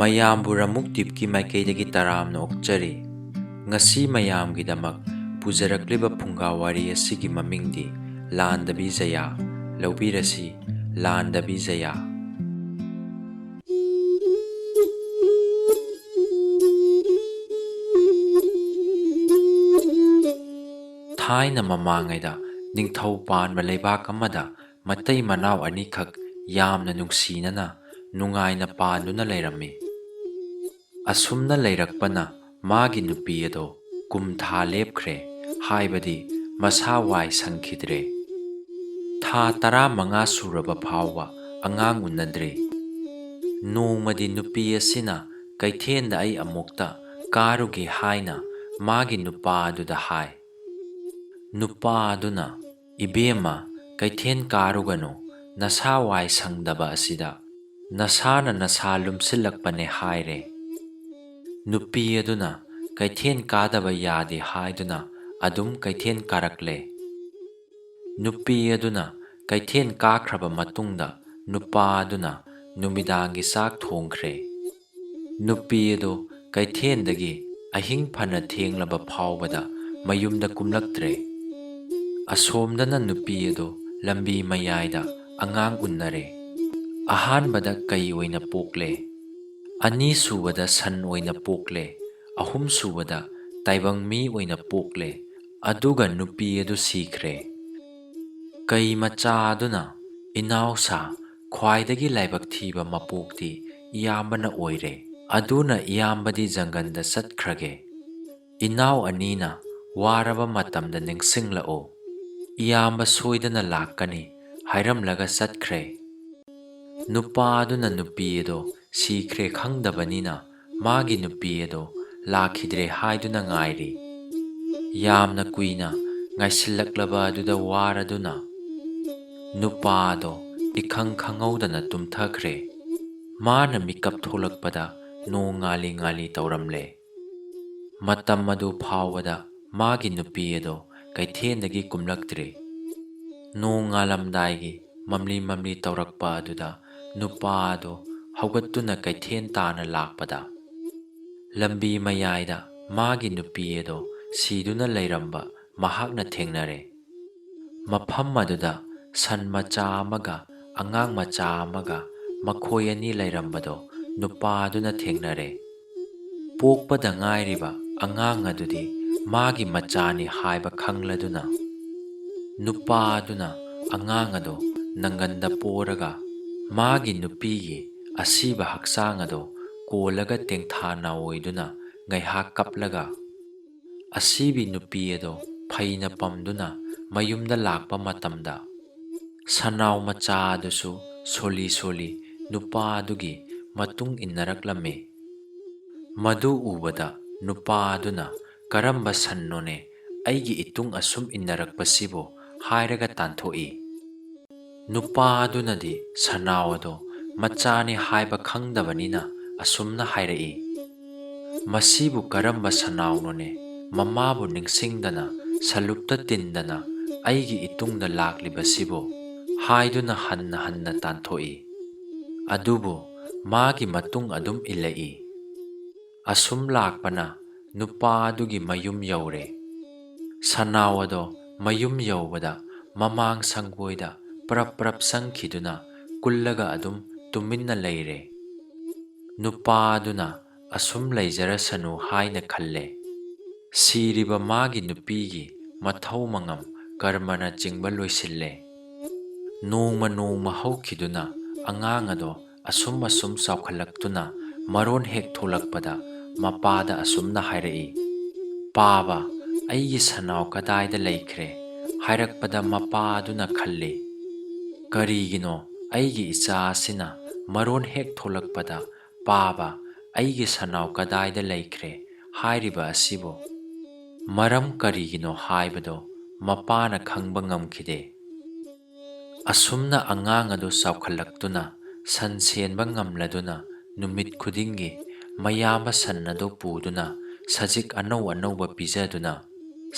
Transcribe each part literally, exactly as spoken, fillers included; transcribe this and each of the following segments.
ꯃꯌꯥꯝꯕꯨ ꯔꯃꯨꯛ ꯗꯤꯞꯀꯤ ꯃꯥꯏꯀꯩꯗꯒꯤ ꯇꯔꯥꯝꯅ ꯑꯣꯛꯆꯔꯤ꯫ ꯉꯁꯤ ꯃꯌꯥꯝꯒꯤꯗꯃꯛ ꯄꯨꯖꯔꯛꯂꯤꯕ ꯐꯨꯡꯒꯥ ꯋꯥꯔꯤ ꯑꯁꯤꯒꯤ ꯃꯃꯤꯡꯗꯤ ꯂꯥꯟꯗꯕꯤ ꯖꯌꯥ꯫ ꯂꯧꯕꯤꯔꯁꯤ, ꯂꯥꯟꯗꯕꯤ ꯖꯌꯥ꯫ ꯊꯥꯏꯅ ꯃꯃꯥꯡꯉꯩꯗ ꯅꯤꯡꯊꯧ ꯄꯥꯟꯕ ꯂꯩꯕꯥꯛ ꯑꯃꯗ ꯃꯇꯩ ꯃꯅꯥꯎ ꯑꯅꯤꯈꯛ ꯌꯥꯝꯅ ꯅꯨꯡꯁꯤꯅꯅ ꯅꯨꯡꯉꯥꯏꯅ ꯄꯥꯟꯗꯨꯅ ꯂꯩꯔꯝꯃꯤ꯫ ꯑꯁꯨꯝꯅ ꯂꯩꯔꯛꯄꯅ ꯃꯥꯒꯤ ꯅꯨꯄꯤ ꯑꯗꯣ ꯀꯨꯝ ꯊꯥ ꯂꯦꯞꯈ꯭ꯔꯦ, ꯍꯥꯏꯕꯗꯤ ꯃꯁꯥ ꯋꯥꯏ ꯁꯪꯈꯤꯗ꯭ꯔꯦ꯫ ꯊꯥ ꯇꯔꯥꯃꯉꯥ ꯁꯨꯔꯕ ꯐꯥꯎꯕ ꯑꯉꯥꯡ ꯎꯅꯗ꯭ꯔꯤ꯫ ꯅꯣꯡꯃꯗꯤ ꯅꯨꯄꯤ ꯑꯁꯤꯅ ꯀꯩꯊꯦꯜꯗ ꯑꯩ ꯑꯃꯨꯛꯇ ꯀꯥꯔꯨꯒꯦ ꯍꯥꯏꯅ ꯃꯥꯒꯤ ꯅꯨꯄꯥ ꯑꯗꯨꯗ ꯍꯥꯏ꯫ ꯅꯨꯄꯥ ꯑꯗꯨꯅ, "ꯏꯕꯦꯝꯃ, ꯀꯩꯊꯦꯜ ꯀꯥꯔꯨꯒꯅꯨ, ꯅꯁꯥ ꯋꯥꯏ ꯁꯪꯗꯕ ꯑꯁꯤꯗ ꯅꯁꯥꯅ ꯅꯁꯥ ꯂꯨꯝꯁꯤꯜꯂꯛꯄꯅꯦ" ꯍꯥꯏꯔꯦ꯫ ꯅꯨꯄꯤ ꯑꯗꯨꯅ ꯀꯩꯊꯦꯜ ꯀꯥꯗꯕ ꯌꯥꯗꯦ ꯍꯥꯏꯗꯨꯅ ꯑꯗꯨꯝ ꯀꯩꯊꯦꯜ ꯀꯥꯔꯛꯂꯦ꯫ ꯅꯨꯄꯤ ꯑꯗꯨꯅ ꯀꯩꯊꯦꯜ ꯀꯥꯈ꯭ꯔꯕ ꯃꯇꯨꯡꯗ ꯅꯨꯄꯥ ꯑꯗꯨꯅ ꯅꯨꯃꯤꯗꯥꯡꯒꯤ ꯆꯥꯛ ꯊꯣꯡꯈ꯭ꯔꯦ꯫ ꯅꯨꯄꯤ ꯑꯗꯨ ꯀꯩꯊꯦꯜꯗꯒꯤ ꯑꯍꯤꯡ ꯐꯅ ꯊꯦꯡꯂꯕ ꯐꯥꯎꯕꯗ ꯃꯌꯨꯝꯗ ꯀꯨꯝꯂꯛꯇ꯭ꯔꯦ꯫ ꯑꯁꯣꯝꯗꯅ ꯅꯨꯄꯤ ꯑꯗꯨ ꯂꯝꯕꯤ ꯃꯌꯥꯏꯗ ꯑꯉꯥꯡ ꯎꯅꯔꯦ꯫ ꯑꯍꯥꯟꯕꯗ ꯀꯩ ꯑꯣꯏꯅ ꯄꯣꯛꯂꯦ, ꯑꯅꯤꯁꯨꯕꯗ ꯁꯟ ꯑꯣꯏꯅ ꯄꯣꯛꯂꯦ, ꯑꯍꯨꯝꯁꯨꯕꯗ ꯇꯥꯏꯕꯪ ꯃꯤ ꯑꯣꯏꯅ ꯄꯣꯛꯂꯦ, ꯑꯗꯨꯒ ꯅꯨꯄꯤ ꯑꯗꯨ ꯁꯤꯈ꯭ꯔꯦ꯫ ꯀꯩ ꯃꯆꯥ ꯑꯗꯨꯅ, "ꯏꯅꯥꯎꯁꯥ, ꯈ꯭ꯋꯥꯏꯗꯒꯤ ꯂꯥꯏꯕꯛ ꯊꯤꯕ ꯃꯄꯣꯛꯇꯤ ꯏꯌꯥꯝꯕꯅ ꯑꯣꯏꯔꯦ꯫ ꯑꯗꯨꯅ ꯏꯌꯥꯝꯕꯗꯤ ꯖꯪꯒꯜꯗ ꯆꯠꯈ꯭ꯔꯒꯦ꯫ ꯏꯅꯥꯎ ꯑꯅꯤꯅ ꯋꯥꯔꯕ ꯃꯇꯝꯗ ꯅꯤꯡꯁꯤꯡꯂꯛꯎ꯫ ꯏꯌꯥꯝꯕ ꯁꯣꯏꯗꯅ ꯂꯥꯛꯀꯅꯤ" ꯍꯥꯏꯔꯝꯂꯒ ꯆꯠꯈ꯭ꯔꯦ꯫ ꯅꯨꯄꯥ ꯑꯗꯨꯅ ꯅꯨꯄꯤ ꯑꯗꯣ ꯁꯤꯈ꯭ꯔꯦ ꯈꯪꯗꯕꯅꯤꯅ ꯃꯥꯒꯤ ꯅꯨꯄꯤ ꯑꯗꯣ ꯂꯥꯛꯈꯤꯗ꯭ꯔꯦ ꯍꯥꯏꯗꯨꯅ ꯉꯥꯏꯔꯤ꯫ ꯌꯥꯝꯅ ꯀꯨꯏꯅ ꯉꯥꯏꯁꯤꯜꯂꯛꯂꯕ ꯑꯗꯨꯗ ꯋꯥꯔꯗꯨꯅ ꯅꯨꯄꯥ ꯑꯗꯣ ꯏꯈꯪ ꯈꯪꯍꯧꯗꯅ ꯇꯨꯝꯊꯈ꯭ꯔꯦ꯫ ꯃꯥꯅ ꯃꯤꯀꯞ ꯊꯣꯛꯂꯛꯄꯗ ꯅꯣꯡ ꯉꯥꯜꯂꯤ ꯉꯥꯜꯂꯤ ꯇꯧꯔꯝꯂꯦ꯫ ꯃꯇꯝ ꯑꯗꯨ ꯐꯥꯎꯕꯗ ꯃꯥꯒꯤ ꯅꯨꯄꯤ ꯑꯗꯣ ꯀꯩꯊꯦꯜꯗꯒꯤ ꯀꯨꯝꯂꯛꯇ꯭ꯔꯤ꯫ ꯅꯣꯡ ꯉꯥꯜꯂꯝꯗꯥꯏꯒꯤ ꯃꯝꯂꯤ ꯃꯝꯂꯤ ꯇꯧꯔꯛꯄ ꯑꯗꯨꯗ ꯅꯨꯄꯥ ꯑꯗꯣ ꯊꯧꯒꯠꯇꯨꯅ ꯀꯩꯊꯦꯜ ꯇꯥꯅ ꯂꯥꯛꯄꯗ, ꯂꯝꯕꯤ ꯃꯌꯥꯏꯗ ꯃꯥꯒꯤ ꯅꯨꯄꯤ ꯑꯗꯣ ꯁꯤꯗꯨꯅ ꯂꯩꯔꯝꯕ ꯃꯍꯥꯛꯅ ꯊꯦꯡꯅꯔꯦ꯫ ꯃꯐꯝ ꯑꯗꯨꯗ ꯁꯟ ꯃꯆꯥ ꯑꯃꯒ ꯑꯉꯥꯡ ꯃꯆꯥ ꯑꯃꯒ ꯃꯈꯣꯏ ꯑꯅꯤ ꯂꯩꯔꯝꯕꯗꯣ ꯅꯨꯄꯥꯗꯨꯅ ꯊꯦꯡꯅꯔꯦ꯫ ꯄꯣꯛꯄꯗ ꯉꯥꯏꯔꯤꯕ ꯑꯉꯥꯡ ꯑꯗꯨꯗꯤ ꯃꯥꯒꯤ ꯃꯆꯥꯅꯤ ꯍꯥꯏꯕ ꯈꯪꯂꯗꯨꯅ, ꯅꯨꯄꯥꯗꯨꯅ ꯑꯉꯥꯡ ꯑꯗꯨ ꯅꯪꯒꯟꯗ ꯄꯣꯔꯒ ꯃꯥꯒꯤ ꯅꯨꯄꯤꯒꯤ ꯑꯁꯤꯕ ꯍꯛꯆꯥꯡ ꯑꯗꯨ ꯀꯣꯜꯂꯒ ꯇꯦꯡꯊꯥ ꯅꯥꯑꯣꯏꯗꯨꯅ ꯉꯥꯏꯍꯥꯛ ꯀꯞꯂꯒ, ꯑꯁꯤꯕꯤ ꯅꯨꯄꯤ ꯑꯗꯣ ꯐꯩꯅ ꯄꯝꯗꯨꯅ ꯃꯌꯨꯝꯗ ꯂꯥꯛꯄ ꯃꯇꯝꯗ, ꯁꯅꯥꯎ ꯃꯆꯥ ꯑꯗꯨꯁꯨ ꯁꯣꯜꯂꯤ ꯁꯣꯜꯂꯤ ꯅꯨꯄꯥ ꯑꯗꯨꯒꯤ ꯃꯇꯨꯡ ꯏꯟꯅꯔꯛꯂꯝꯃꯤ꯫ ꯃꯗꯨ ꯎꯕꯗ ꯅꯨꯄꯥ ꯑꯗꯨꯅ, "ꯀꯔꯝꯕ ꯁꯟꯅꯣꯅꯦ ꯑꯩꯒꯤ ꯏꯇꯨꯡ ꯑꯁꯨꯝ ꯏꯟꯅꯔꯛꯄꯁꯤꯕꯨ?" ꯍꯥꯏꯔꯒ ꯇꯥꯟꯊꯣꯛꯏ꯫ ꯅꯨꯄꯥ ꯑꯗꯨꯅꯗꯤ ꯁꯅꯥꯎ ꯑꯗꯣ ꯃꯆꯥꯅꯤ ꯍꯥꯏꯕ ꯈꯪꯗꯕꯅꯤꯅ ꯑꯁꯨꯝꯅ ꯍꯥꯏꯔꯛꯏ, "ꯃꯁꯤꯕꯨ ꯀꯔꯝꯕ ꯁꯅꯥꯎꯅꯣꯅꯦ, ꯃꯃꯥꯕꯨ ꯅꯤꯡꯁꯤꯡꯗꯅ ꯁꯂꯨꯞꯇ ꯇꯤꯟꯗꯅ ꯑꯩꯒꯤ ꯏꯇꯨꯡꯗ ꯂꯥꯛꯂꯤꯕꯁꯤꯕꯨ?" ꯍꯥꯏꯗꯨꯅ ꯍꯟꯅ ꯍꯟꯅ ꯇꯥꯟꯊꯣꯛꯏ꯫ ꯑꯗꯨꯕꯨ ꯃꯥꯒꯤ ꯃꯇꯨꯡ ꯑꯗꯨꯝ ꯏꯜꯂꯛꯏ꯫ ꯑꯁꯨꯝ ꯂꯥꯛꯄꯅ ꯅꯨꯄꯥ ꯑꯗꯨꯒꯤ ꯃꯌꯨꯝ ꯌꯧꯔꯦ꯫ ꯁꯅꯥꯎ ꯑꯗꯣ ꯃꯌꯨꯝ ꯌꯧꯕꯗ ꯃꯃꯥꯡ ꯁꯪꯒꯣꯏꯗ ꯄ꯭ꯔꯞ ꯄ꯭ꯔꯞ ꯆꯪꯈꯤꯗꯨꯅ ꯀꯨꯜꯂꯒ ꯑꯗꯨꯝ ꯇꯨꯃꯤꯟꯅ ꯂꯩꯔꯦ꯫ ꯅꯨꯄꯥ ꯑꯗꯨꯅ ꯑꯁꯨꯝ ꯂꯩꯖꯔꯁꯅꯨ ꯍꯥꯏꯅ ꯈꯜꯂꯦ꯫ ꯁꯤꯔꯤꯕ ꯃꯥꯒꯤ ꯅꯨꯄꯤꯒꯤ ꯃꯊꯧ ꯃꯉꯝ ꯀꯔꯃꯅꯆꯤꯡꯕ ꯂꯣꯏꯁꯤꯜꯂꯦ꯫ ꯅꯣꯡꯃ ꯅꯣꯡꯃ ꯍꯧꯈꯤꯗꯨꯅ ꯑꯉꯥꯡ ꯑꯗꯣ ꯑꯁꯨꯝ ꯑꯁꯨꯝ ꯆꯥꯎꯈꯠꯂꯛꯇꯨꯅ ꯃꯔꯣꯟ ꯍꯦꯛ ꯊꯣꯛꯂꯛꯄꯗ ꯃꯄꯥꯗ ꯑꯁꯨꯝꯅ ꯍꯥꯏꯔꯛꯏ, "ꯄꯥꯕ, ꯑꯩꯒꯤ ꯁꯅꯥꯎ ꯀꯗꯥꯏꯗ ꯂꯩꯈ꯭ꯔꯦ?" ꯍꯥꯏꯔꯛꯄꯗ ꯃꯄꯥ ꯑꯗꯨꯅ ꯈꯜꯂꯤ, "ꯀꯔꯤꯒꯤꯅꯣ ꯑꯩꯒꯤ ꯏꯆꯥ ꯑꯁꯤꯅ ꯃꯔꯣꯟ ꯍꯦꯛ ꯊꯣꯛꯂꯛꯄꯗ 'ꯄꯥꯕ, ꯑꯩꯒꯤ ꯁꯅꯥꯎ ꯀꯗꯥꯏꯗ ꯂꯩꯈ꯭ꯔꯦ?' ꯍꯥꯏꯔꯤꯕ ꯑꯁꯤꯕꯨ?" ꯃꯔꯝ ꯀꯔꯤꯒꯤꯅꯣ ꯍꯥꯏꯕꯗꯣ ꯃꯄꯥꯅ ꯈꯪꯕ ꯉꯝꯈꯤꯗꯦ꯫ ꯑꯁꯨꯝꯅ ꯑꯉꯥꯡ ꯑꯗꯨ ꯆꯥꯎꯈꯠꯂꯛꯇꯨꯅ ꯁꯟ ꯁꯦꯟꯕ ꯉꯝꯂꯗꯨꯅ ꯅꯨꯃꯤꯠ ꯈꯨꯗꯤꯡꯒꯤ ꯃꯌꯥꯝꯕ ꯁꯟ ꯑꯗꯨ ꯄꯨꯗꯨꯅ ꯁꯖꯤꯛ ꯑꯅꯧ ꯑꯅꯧꯕ ꯄꯤꯖꯗꯨꯅ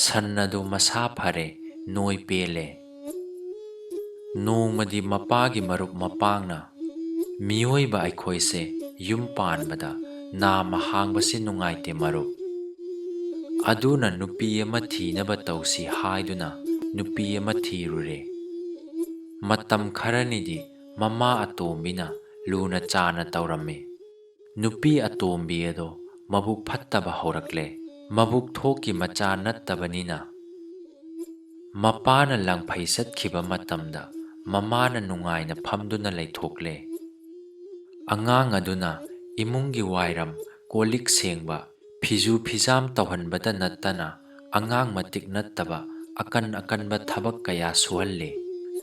ꯁꯟ ꯑꯗꯨ ꯃꯁꯥ ꯐꯔꯦ, ꯅꯣꯏ ꯄꯦꯜꯂꯦ꯫ ꯅꯣꯡꯃꯗꯤ ꯃꯄꯥꯒꯤ ꯃꯔꯨꯞ ꯃꯄꯥꯡꯅ ꯃꯤꯑꯣꯏꯕ ꯑꯩꯈꯣꯏꯁꯦ ꯌꯨꯝ ꯄꯥꯟꯕꯗ ꯅꯥꯝꯃ ꯍꯥꯡꯕꯁꯤ ꯅꯨꯡꯉꯥꯏꯇꯦ ꯃꯔꯨꯞ꯫ ꯑꯗꯨꯅ ꯅꯨꯄꯤ ꯑꯃ ꯊꯤꯅꯕ ꯇꯧꯁꯤ ꯍꯥꯏꯗꯨꯅ ꯅꯨꯄꯤ ꯑꯃ ꯊꯤꯔꯨꯔꯦ꯫ ꯃꯇꯝ ꯈꯔꯅꯤꯗꯤ ꯃꯃꯥ ꯑꯇꯣꯝꯕꯤꯅ ꯂꯨꯅ ꯆꯥꯅ ꯇꯧꯔꯝꯃꯤ꯫ ꯅꯨꯄꯤ ꯑꯇꯣꯝꯕꯤ ꯑꯗꯣ ꯃꯕꯨꯛ ꯐꯠꯇꯕ ꯍꯧꯔꯛꯂꯦ꯫ ꯃꯕꯨꯛ ꯊꯣꯛꯀꯤ ꯃꯆꯥ ꯅꯠꯇꯕꯅꯤꯅ꯫ ꯃꯄꯥꯅ ꯂꯪꯐꯩ ꯆꯠꯈꯤꯕ ꯃꯇꯝꯗ ꯃꯃꯥꯅ ꯅꯨꯡꯉꯥꯏꯅ ꯐꯝꯗꯨꯅ ꯂꯩꯊꯣꯛꯂꯦ꯫ ꯑꯉꯥꯡ ꯑꯗꯨꯅ ꯏꯃꯨꯡꯒꯤ ꯋꯥꯏꯔꯝ, ꯀꯣꯜ ꯂꯤꯛ ꯁꯦꯡꯕ, ꯐꯤꯖꯨ ꯐꯤꯖꯥꯝ ꯇꯧꯍꯟꯕꯇ ꯅꯠꯇꯅ ꯑꯉꯥꯡ ꯃꯇꯤꯛ ꯅꯠꯇꯕ ꯑꯀꯟ ꯑꯀꯟꯕ ꯊꯕꯛ ꯀꯌꯥ ꯁꯨꯍꯜꯂꯤ꯫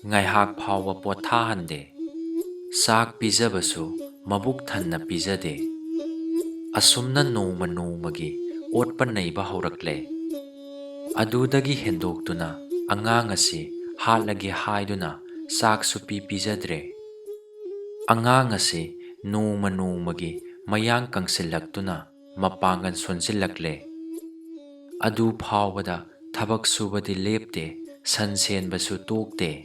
ꯉꯥꯏꯍꯥꯛ ꯐꯥꯎꯕ ꯄꯣꯊꯥꯍꯟꯗꯦ꯫ ꯆꯥꯛ ꯄꯤꯖꯕꯁꯨ ꯃꯕꯨꯛ ꯊꯟꯅ ꯄꯤꯖꯗꯦ꯫ ꯑꯁꯨꯝꯅ ꯅꯣꯡꯃ ꯅꯣꯡꯃꯒꯤ ꯑꯣꯠꯄ ꯅꯩꯕ ꯍꯧꯔꯛꯂꯦ꯫ ꯑꯗꯨꯗꯒꯤ ꯍꯦꯟꯗꯣꯛꯇꯨꯅ ꯑꯉꯥꯡ ꯑꯁꯤ ꯍꯥꯠꯂꯒꯦ ꯍꯥꯏꯗꯨꯅ ꯆꯥꯛꯁꯨ ꯄꯤ ꯄꯤꯖꯗ꯭ꯔꯦ꯫ ꯑꯉꯥꯡ ꯑꯁꯤ ꯅꯣꯡꯃ ꯅꯣꯡꯃꯒꯤ ꯃꯌꯥꯡ ꯀꯪꯁꯤꯜꯂꯛꯇꯨꯅ ꯃꯄꯥꯡꯒꯜ ꯁꯣꯟꯖꯤꯜꯂꯛꯂꯦ꯫ ꯑꯗꯨ ꯐꯥꯎꯕꯗ ꯊꯕꯛ ꯁꯨꯕꯗꯤ ꯂꯦꯞꯇꯦ, ꯁꯟ ꯁꯦꯟꯕꯁꯨ ꯇꯣꯛꯇꯦ꯫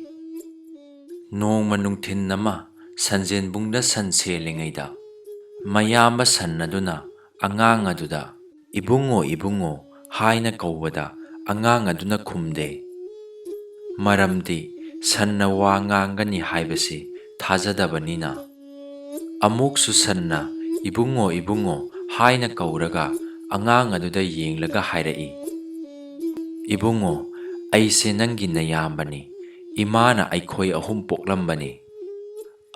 ꯅꯣꯡꯃ ꯅꯨꯡꯊꯤꯟ ꯑꯃ ꯁꯟꯖꯦꯟꯕꯨꯡꯗ ꯁꯟ ꯁꯦꯜꯂꯤꯉꯩꯗ ꯃꯌꯥꯝꯕ ꯁꯟ ꯑꯗꯨꯅ ꯑꯉꯥꯡ ꯑꯗꯨꯗ "ꯏꯕꯨꯡꯉꯣ, ꯏꯕꯨꯡꯉꯣ" ꯍꯥꯏꯅ ꯀꯧꯕꯗ ꯑꯉꯥꯡ ꯑꯗꯨꯅ ꯈꯨꯝꯗꯦ꯫ ꯃꯔꯝꯗꯤ ꯁꯟꯅ ꯋꯥ ꯉꯥꯡꯒꯅꯤ ꯍꯥꯏꯕꯁꯤ ꯊꯥꯖꯗꯕꯅꯤꯅ꯫ ꯑꯃꯨꯛꯁꯨ ꯁꯟꯅ "ꯏꯕꯨꯡꯉꯣ, ꯏꯕꯨꯡꯉꯣ" ꯍꯥꯏꯅ ꯀꯧꯔꯒ ꯑꯉꯥꯡ ꯑꯗꯨꯗ ꯌꯦꯡꯂꯒ ꯍꯥꯏꯔꯛꯏ, "ꯏꯕꯨꯡꯉꯣ, ꯑꯩꯁꯦ ꯅꯪꯒꯤ ꯅꯌꯥꯝꯕꯅꯤ꯫ ꯏꯃꯥꯅ ꯑꯩꯈꯣꯏ ꯑꯍꯨꯝ ꯄꯣꯛꯂꯝꯕꯅꯤ꯫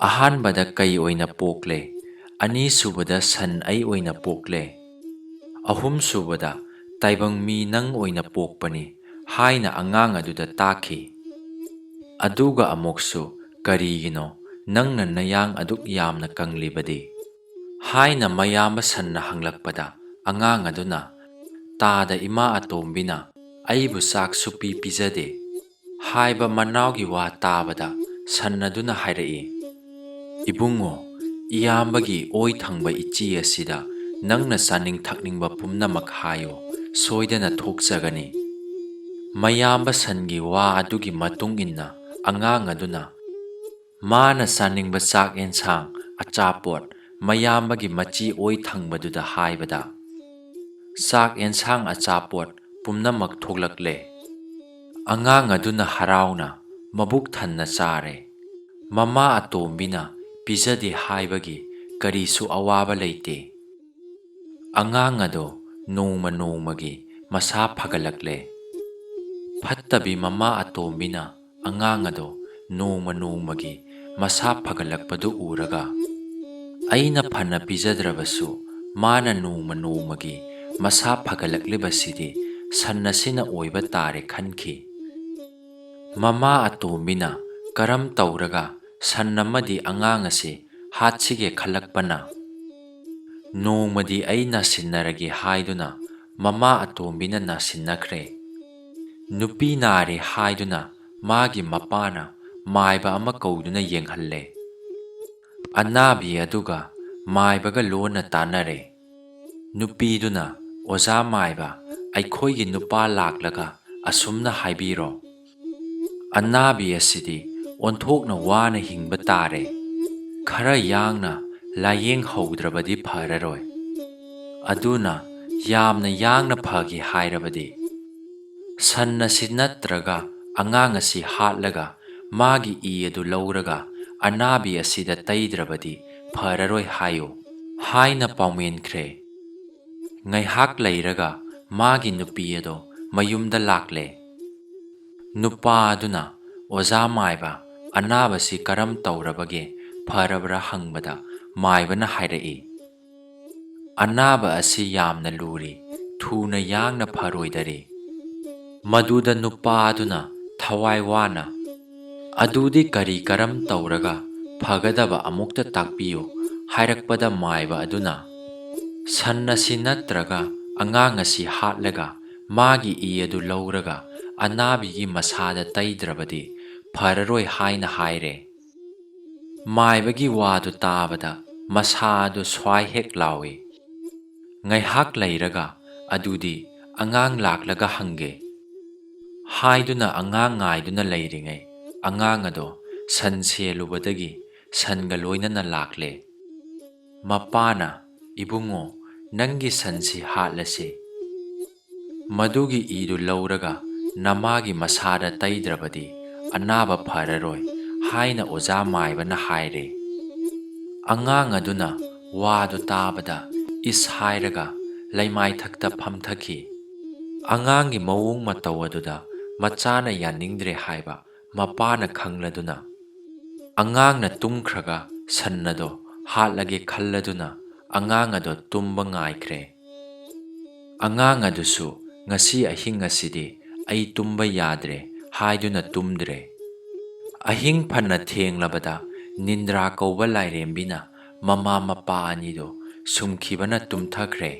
ꯑꯍꯥꯟꯕꯗ ꯀꯩ ꯑꯣꯏꯅ ꯄꯣꯛꯂꯦ, ꯑꯅꯤꯁꯨꯕꯗ ꯁꯟ ꯑꯩ ꯑꯣꯏꯅ ꯄꯣꯛꯂꯦ, ꯑꯍꯨꯝꯁꯨꯕꯗ ꯇꯥꯏꯕꯪ ꯃꯤ ꯅꯪ ꯑꯣꯏꯅ ꯄꯣꯛꯄꯅꯤ" ꯍꯥꯏꯅ ꯑꯉꯥꯡ ꯑꯗꯨꯗ ꯇꯥꯛꯈꯤ꯫ ꯑꯗꯨꯒ ꯑꯃꯨꯛꯁꯨ "ꯀꯔꯤꯒꯤꯅꯣ ꯅꯪꯅ ꯅꯌꯥꯡ ꯑꯗꯨꯛ ꯌꯥꯝꯅ ꯀꯪꯂꯤꯕꯗꯤ?" ꯍꯥꯏꯅ ꯃꯌꯥꯝꯕ ꯁꯟꯅ ꯍꯪꯂꯛꯄꯗ ꯑꯉꯥꯡ ꯑꯗꯨꯅ, "ꯇꯥꯗ ꯏꯃꯥ ꯑꯇꯣꯝꯕꯤꯅ ꯑꯩꯕꯨ ꯆꯥꯛ ꯁꯨꯄꯤ ꯄꯤꯖꯗꯦ" ꯍꯥꯏꯕ ꯃꯅꯥꯎꯒꯤ ꯋꯥ ꯇꯥꯕꯗ ꯁꯟ ꯑꯗꯨꯅ ꯍꯥꯏꯔꯛꯏ, "ꯏꯕꯨꯡꯉꯣ, ꯏꯌꯥꯝꯕꯒꯤ ꯑꯣꯏ ꯊꯪꯕ ꯏꯆꯦ ꯑꯁꯤꯗ ꯅꯪꯅ ꯆꯥꯅꯤꯡ ꯊꯛꯅꯤꯡꯕ ꯄꯨꯝꯅꯃꯛ ꯍꯥꯏꯌꯨ, ꯁꯣꯏꯗꯅ ꯊꯣꯛꯆꯒꯅꯤ"꯫ ꯃꯌꯥꯝꯕ ꯁꯟꯒꯤ ꯋꯥ ꯑꯗꯨꯒꯤ ꯃꯇꯨꯡ ꯏꯟꯅ ꯑꯉꯥꯡ ꯑꯗꯨꯅ ꯃꯥꯅ ꯆꯥꯅꯤꯡꯕ ꯆꯥꯛ ꯑꯦꯟꯁꯥꯡ ꯑꯆꯥꯄꯣꯠ ꯃꯌꯥꯝꯕꯒꯤ ꯃꯆꯤ ꯑꯣꯏ ꯊꯪꯕꯗꯨꯗ ꯍꯥꯏꯕꯗ, ꯆꯥꯛ ꯑꯦꯟꯁꯥꯡ ꯑꯆꯥꯄꯣꯠ ꯄꯨꯝꯅꯃꯛ ꯊꯣꯛꯂꯛꯂꯦ꯫ ꯑꯉꯥꯡ ꯑꯗꯨꯅ ꯍꯔꯥꯎꯅ ꯃꯕꯨꯛ ꯊꯟꯅ ꯆꯥꯔꯦ꯫ ꯃꯃꯥ ꯑꯇꯣꯝꯕꯤꯅ ꯄꯤꯖꯗꯦ ꯍꯥꯏꯕꯒꯤ ꯀꯔꯤꯁꯨ ꯑꯋꯥꯕ ꯂꯩꯇꯦ꯫ ꯑꯉꯥꯡ ꯑꯗꯣ ꯅꯣꯡꯃ ꯅꯣꯡꯃꯒꯤ ꯃꯁꯥ ꯐꯒꯠꯂꯛꯂꯦ꯫ ꯐꯠꯇꯕꯤ ꯃꯃꯥ ꯑꯇꯣꯝꯕꯤꯅ ꯑꯉꯥꯡ ꯑꯗꯣ ꯅꯣꯡꯃ ꯅꯣꯡꯃꯒꯤ ꯃꯁꯥ ꯐꯒꯠꯂꯛꯄꯗꯨ ꯎꯔꯒ, "ꯑꯩꯅ ꯐꯅ ꯄꯤꯖꯗ꯭ꯔꯕꯁꯨ ꯃꯥꯅ ꯅꯣꯡꯃ ꯅꯣꯡꯃꯒꯤ ꯃꯁꯥ ꯐꯒꯠꯂꯛꯂꯤꯕꯁꯤꯗꯤ ꯁꯟ ꯑꯁꯤꯅ ꯑꯣꯏꯕ ꯇꯥꯔꯦ" ꯈꯟꯈꯤ꯫ ꯃꯃꯥ ꯑꯇꯣꯝꯕꯤꯅ ꯀꯔꯝ ꯇꯧꯔꯒ ꯁꯟ ꯑꯃꯗꯤ ꯑꯉꯥꯡ ꯑꯁꯤ ꯍꯥꯠꯁꯤꯒꯦ ꯈꯜꯂꯛꯄꯅ, "ꯅꯣꯡꯃꯗꯤ ꯑꯩ ꯅꯥꯁꯤꯟꯅꯔꯒꯦ" ꯍꯥꯏꯗꯨꯅ ꯃꯃꯥ ꯑꯇꯣꯝꯕꯤꯅ ꯅꯥꯁꯤꯟꯅꯈ꯭ꯔꯦ꯫ ꯅꯨꯄꯤ ꯅꯥꯔꯦ ꯍꯥꯏꯗꯨꯅ ꯃꯥꯒꯤ ꯃꯄꯥꯅ ꯃꯥꯏꯕ ꯑꯃ ꯀꯧꯗꯨꯅ ꯌꯦꯡꯍꯜꯂꯦ꯫ ꯑꯅꯥꯕꯤ ꯑꯗꯨꯒ ꯃꯥꯏꯕꯒ ꯂꯣꯟꯅ ꯇꯥꯟꯅꯔꯦ꯫ ꯅꯨꯄꯤꯗꯨꯅ, "ꯑꯣꯖꯥ ꯃꯥꯏꯕ, ꯑꯩꯈꯣꯏꯒꯤ ꯅꯨꯄꯥ ꯂꯥꯛꯂꯒ ꯑꯁꯨꯝꯅ ꯍꯥꯏꯕꯤꯔꯣ, 'ꯑꯅꯥꯕꯤ ꯑꯁꯤꯗꯤ ꯑꯣꯟꯊꯣꯛꯅ ꯋꯥꯅ ꯍꯤꯡꯕ ꯇꯥꯔꯦ꯫ ꯈꯔ ꯌꯥꯡꯅ ꯂꯥꯌꯦꯡ ꯍꯧꯗ꯭ꯔꯕꯗꯤ ꯐꯔꯔꯣꯏ꯫ ꯑꯗꯨꯅ ꯌꯥꯝꯅ ꯌꯥꯡꯅ ꯐꯒꯦ ꯍꯥꯏꯔꯕꯗꯤ ꯁꯟ ꯑꯁꯤ ꯅꯠꯇ꯭ꯔꯒ ꯑꯉꯥꯡ ꯑꯁꯤ ꯍꯥꯠꯂꯒ ꯃꯥꯒꯤ ꯏ ꯑꯗꯨ ꯂꯧꯔꯒ ꯑꯅꯥꯕꯤ ꯑꯁꯤꯗ ꯇꯩꯗ꯭ꯔꯕꯗꯤ ꯐꯔꯔꯣꯏ ꯍꯥꯏꯌꯨ" ꯍꯥꯏꯅ ꯄꯥꯎꯃꯦꯟꯈ꯭ꯔꯦ꯫ ꯉꯥꯏꯍꯥꯛ ꯂꯩꯔꯒ ꯃꯥꯒꯤ ꯅꯨꯄꯤ ꯑꯗꯣ ꯃꯌꯨꯝꯗ ꯂꯥꯛꯂꯦ꯫ ꯅꯨꯄꯥ ꯑꯗꯨꯅ, "ꯑꯣꯖꯥ ꯃꯥꯏꯕ, ꯑꯅꯥꯕꯁꯤ ꯀꯔꯝ ꯇꯧꯔꯕꯒꯦ? ꯐꯔꯕ꯭ꯔꯥ?" ꯍꯪꯕꯗ ꯃꯥꯏꯕꯅ ꯍꯥꯏꯔꯛꯏ, "ꯑꯅꯥꯕ ꯑꯁꯤ ꯌꯥꯝꯅ ꯂꯨꯔꯤ, ꯊꯨꯅ ꯌꯥꯡꯅ ꯐꯔꯣꯏꯗꯔꯤ"꯫ ꯃꯗꯨꯗ ꯅꯨꯄꯥ ꯑꯗꯨꯅ ꯊꯋꯥꯏ ꯋꯥꯅ, "ꯑꯗꯨꯗꯤ ꯀꯔꯤ ꯀꯔꯝ ꯇꯧꯔꯒ ꯐꯒꯗꯕ ꯑꯃꯨꯛꯇ ꯇꯥꯛꯄꯤꯌꯨ" ꯍꯥꯏꯔꯛꯄꯗ ꯃꯥꯏꯕ ꯑꯗꯨꯅ, "ꯁꯟ ꯑꯁꯤ ꯅꯠꯇ꯭ꯔꯒ ꯑꯉꯥꯡ ꯑꯁꯤ ꯍꯥꯠꯂꯒ ꯃꯥꯒꯤ ꯏ ꯑꯗꯨ ꯂꯧꯔꯒ ꯑꯅꯥꯕꯤꯒꯤ ꯃꯁꯥꯗ ꯇꯩꯗ꯭ꯔꯕꯗꯤ ꯐꯔꯔꯣꯏ" ꯍꯥꯏꯅ ꯍꯥꯏꯔꯦ꯫ ꯃꯥꯏꯕꯒꯤ ꯋꯥꯗꯨ ꯇꯥꯕꯗ ꯃꯁꯥ ꯑꯗꯨ ꯁ꯭ꯋꯥꯏ ꯍꯦꯛ ꯂꯥꯎꯏ꯫ ꯉꯥꯏꯍꯥꯛ ꯂꯩꯔꯒ, "ꯑꯗꯨꯗꯤ ꯑꯉꯥꯡ ꯂꯥꯛꯂꯒ ꯍꯪꯒꯦ" ꯍꯥꯏꯗꯨꯅ ꯑꯉꯥꯡ ꯉꯥꯏꯗꯨꯅ ꯂꯩꯔꯤꯉꯩ, ꯑꯉꯥꯡ ꯑꯗꯣ ꯁꯟ ꯁꯦꯜꯂꯨꯕꯗꯒꯤ ꯁꯟꯒ ꯂꯣꯏꯅꯅ ꯂꯥꯛꯂꯦ꯫ ꯃꯄꯥꯅ, "ꯏꯕꯨꯡꯉꯣ, ꯅꯪꯒꯤ ꯁꯟꯁꯤ ꯍꯥꯠꯂꯁꯤ꯫ ꯃꯗꯨꯒꯤ ꯏꯗꯨ ꯂꯧꯔꯒ ꯅꯃꯥꯒꯤ ꯃꯁꯥꯗ ꯇꯩꯗ꯭ꯔꯕꯗꯤ ꯑꯅꯥꯕ ꯐꯔꯔꯣꯏ" ꯍꯥꯏꯅ ꯑꯣꯖꯥ ꯃꯥꯏꯕꯅ ꯍꯥꯏꯔꯦ꯫ ꯑꯉꯥꯡ ꯑꯗꯨꯅ ꯋꯥꯗꯨ ꯇꯥꯕꯗ ꯏꯁ ꯍꯥꯏꯔꯒ ꯂꯩꯃꯥꯏꯊꯛꯇ ꯐꯝꯊꯈꯤ꯫ ꯑꯉꯥꯡꯒꯤ ꯃꯑꯣꯡ ꯃꯇꯧ ꯑꯗꯨꯗ ꯃꯆꯥꯅ ꯌꯥꯅꯤꯡꯗ꯭ꯔꯦ ꯍꯥꯏꯕ ꯃꯄꯥꯅ ꯈꯪꯂꯗꯨꯅ, ꯑꯉꯥꯡꯅ ꯇꯨꯝꯈ꯭ꯔꯒ ꯁꯟ ꯑꯗꯣ ꯍꯥꯠꯂꯒꯦ ꯈꯜꯂꯗꯨꯅ ꯑꯉꯥꯡ ꯑꯗꯣ ꯇꯨꯝꯕ ꯉꯥꯏꯈ꯭ꯔꯦ꯫ ꯑꯉꯥꯡ ꯑꯗꯨꯁꯨ, "ꯉꯁꯤ ꯑꯍꯤꯡ ꯑꯁꯤꯗꯤ ꯑꯩ ꯇꯨꯝꯕ ꯌꯥꯗ꯭ꯔꯦ" ꯍꯥꯏꯗꯨꯅ ꯇꯨꯝꯗ꯭ꯔꯦ꯫ ꯑꯍꯤꯡ ꯐꯅ ꯊꯦꯡꯂꯕꯗ ꯅꯤꯟꯗ꯭ꯔꯥ ꯀꯧꯕ ꯂꯥꯏꯔꯦꯝꯕꯤꯅ ꯃꯃꯥ ꯃꯄꯥ ꯑꯅꯤꯗꯨ ꯁꯨꯝꯈꯤꯕꯅ ꯇꯨꯝꯊꯈ꯭ꯔꯦ꯫